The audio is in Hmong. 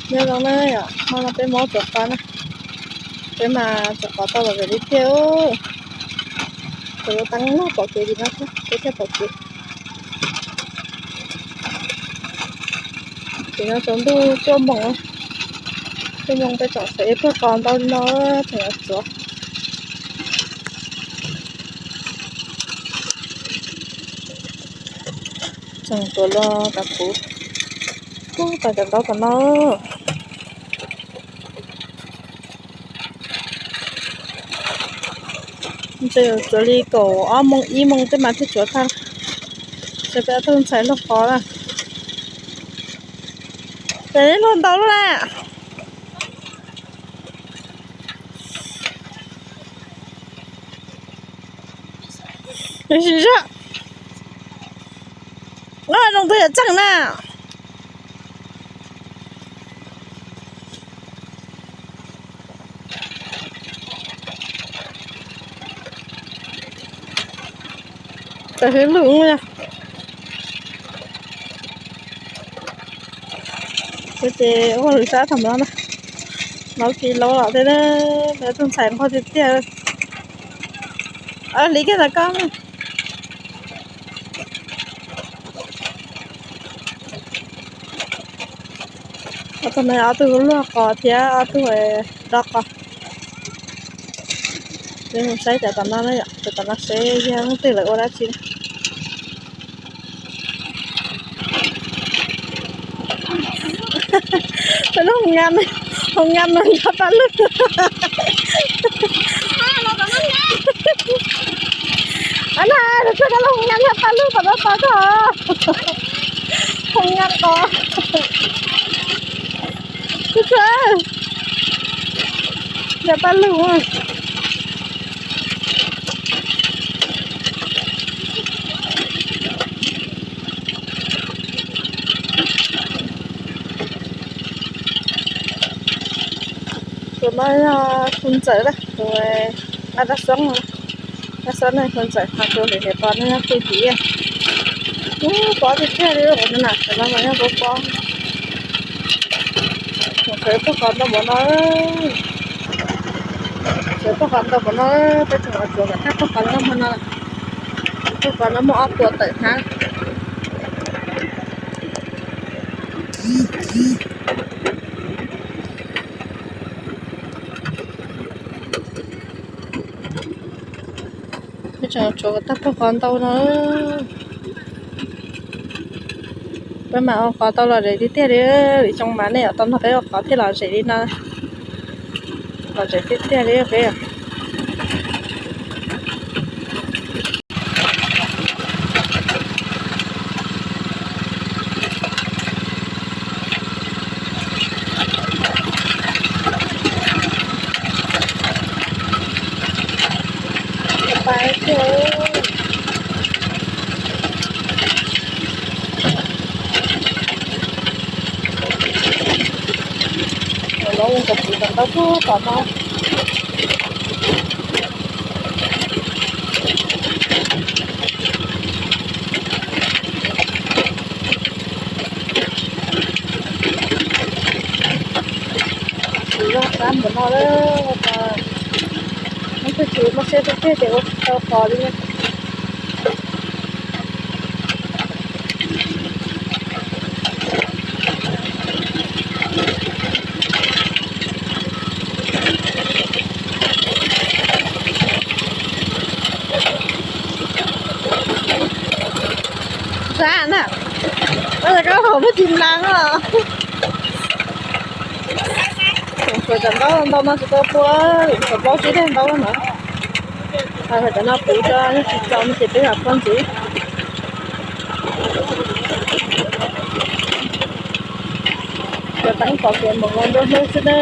Nyob zoo na, hmo no peb muab tsuav qos na, peb mas tsuav qos tau los lawm li tiag. Tsuav lub teeb loj pom kev li no thiab, peb thiaj pom kev. Tim no tsaus ntuj cuaj moos, cuaj moos peb tseem xav ib pluag qos ntau li no tseem yuav tsuav. Tseem tuav los tas puv, puv tas cov ntaub tom no. Ntshe yuav tsuav li kaum ob moos ib moos tej mas thiaj tsuav tag. Ces peb ob tug ntxhais luaj qos na. Ces luaj ntau lawm na. Sim zog, no zoo tus yam tseem na. Tawm hwv lug. Ces ua lwm sab tham no na, laub kis laub los thiab, peb tug ntxhais nquag tiag tiag. Li kiag ntawm koj. Ob tug no ob tug luaj qos thiab ob tug do qos. Peb mus saib cov tom no na yom, cov tom no seb yog leej twg lawv ua dab tsi. Peb lub hoo nyas, hoo nyas no nrog paj lug. Ab na, tus tshuaj ko lub hoo nyas nrog paj lug tom no tos koj. Hoo nyas tos. Tus tshuaj nrog paj lug. Tus no yog tus ntxawm na, tus nqa dab xoob, dab xoob ne, tus ntxawm, ho tus hliv hliv pos no yog tus yim. Ub, pob tiag tiag li, tus no mas yog pob pob. Tseem tshuav ib pluag qos ntau npaum no, tseem tshuav ib pluag qos ntau npaum no, peb tseem los tsuav kom tag pluag qos no hmo no. Pluag qos no muaj ob puas tawm hnab. Peb tseem tshuav kom tag pluag qos ntau no. Peb mas ua qos tau lom zem tiag tiag li, vim xyoo mas nej yuav tau nrog peb ua qos thiaj lom zem li no. Lom zem tiag tiag li peb. Los ua kom puv kom ntau puag tom no. Tsis zoo sab npaum no lawm, leej twg tsis muaj siab tiag tiag ces ua tsis tau qos li. Sab na, ua cas koj hauv muaj tsis mlas os. Tseem tshuav cov ntaub ntau no tsis tau pua, tshuav plaub tsib teg ntaub no. Hais cov no puv tso, yog tsis txaus no ces peb mam pua ntxiv. Cov teeb pom kev npaum no nruab hnub xwb na.